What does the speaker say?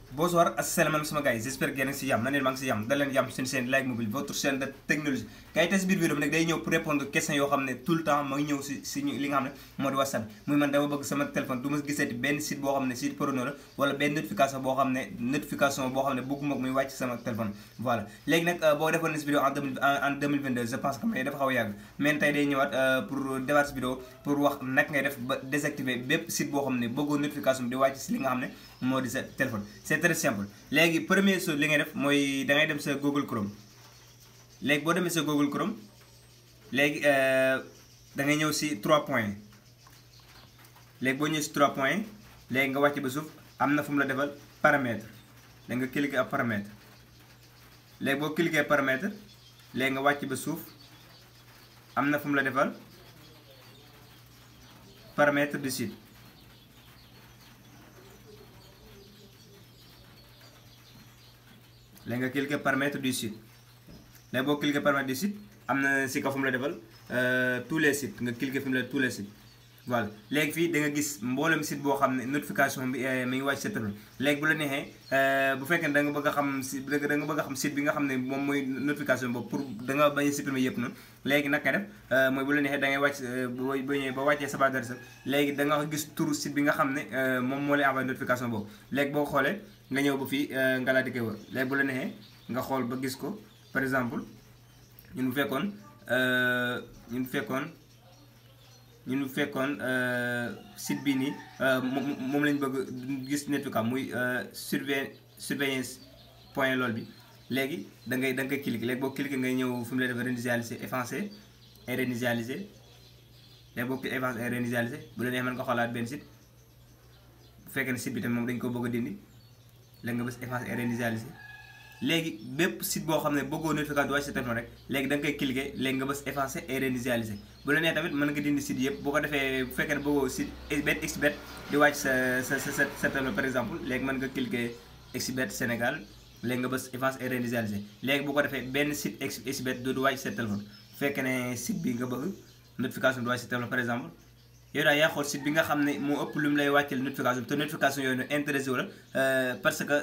Bonsoir, assalamualaikum sama gars, j'espère que yéen a ngi si jàmm na leen maa ngi si jàmm da leen jàmm seen chaîne like mobile votre chaîne de technologie gars yi tey si biir vidéo bi nag day ñëw pour répondre question yoo xam ne tout le temps ma ngi ñëw si li nga xam ne moo di WhatsApp muy man dama bëgg sama téléphone du ma gisati benn site boo xam ne site porno la wala benn notification boo xam ne bëgguma ko muy wàcc sama téléphone voilà léegi nag boo defoon si vidéo en 2022 je pense que mais dafa xaw a yàgg mais tey day ñëwaat pour defaat si vidéo pour wax nag ngay def ba désactiver bépp site boo xam ne bëggoo notification bi di wàcc si li nga xam ne moo di sa téléphone c'est très simple léegi première chose li ngay def mooy da ngay dem sa Google Chrome léegi boo demee sa Google Chrome léegi da ngay ñëw si 3 points léegi boo ñëwee si 3 points léegi nga wàcc ba suuf am na fu mu la defal paramètre da nga cliquer ab paramètre léegi boo cliquer paramètre léegi nga wàcc ba suuf am na fu mu la defal paramètre du site. léegi nga cliquer paramètre du site léegi boo cliquer paramètre du site am na si kaw fu mu la defal tous les sites nga cliquer fi mu la tous les sites voilà léegi fii da nga gis mboolem site boo xam ne notification bi mi ngi wàcc sa téléphone léegi bu la neexee bu fekkee ne da nga bëgg a xam si da nga bëgg a xam site bi nga xam ne moom mooy notification boobu pour da nga bañ a supprimer yëpp noonu léegi nag nga def mooy bu la neexee da ngay wàcc boo ñëwee ba wàccee sa barre d'adresse léegi da nga gis turu site bi nga xam ne moom moo lay envoyé notification boobu léegi boo xoolee nga ñëw ba fii nga laa di koy wër léegi bu la neexee nga xool ba gis ko par exemple ñun bu fekkoon site bii nii moom lañ bëgg gis notification muy surveillance point lool bi léegi da ngay cliquer léegi boo cliquer ngay ñëw fi mu lay def réinitialiser effacer et réinitialiser léegi boo effacer et réinitialiser bu la neexee mën nga xoolaat benn site bu fekkee ne site bi tamit moom dañ ko bëgg a dindi léegi nga bës effacer et réinitialiser léegi bépp site boo xam ne bëggoo notification di wàcc sa téléphone rek léegi da nga koy cliquer léegi nga bës effacer et réinitialiser bu la nee tamit mën nga dindi site yëpp boo ko defee bu fekkee ne bëggoo site xbet di wàcc sa téléphone par exemple léegi mën nga cliquer xbet Sénégal léegi nga bës effacer et réinitialiser léegi bu ko defee benn site xbet du wàcc sa téléphone bu fekkee ne site bi nga bëgg notification di wàcc sa téléphone par exemple yow daal yaa xool site bi nga xam ne moo ëpp lu mu lay wàcceel notification te notification yooyu intéressé wu la parce que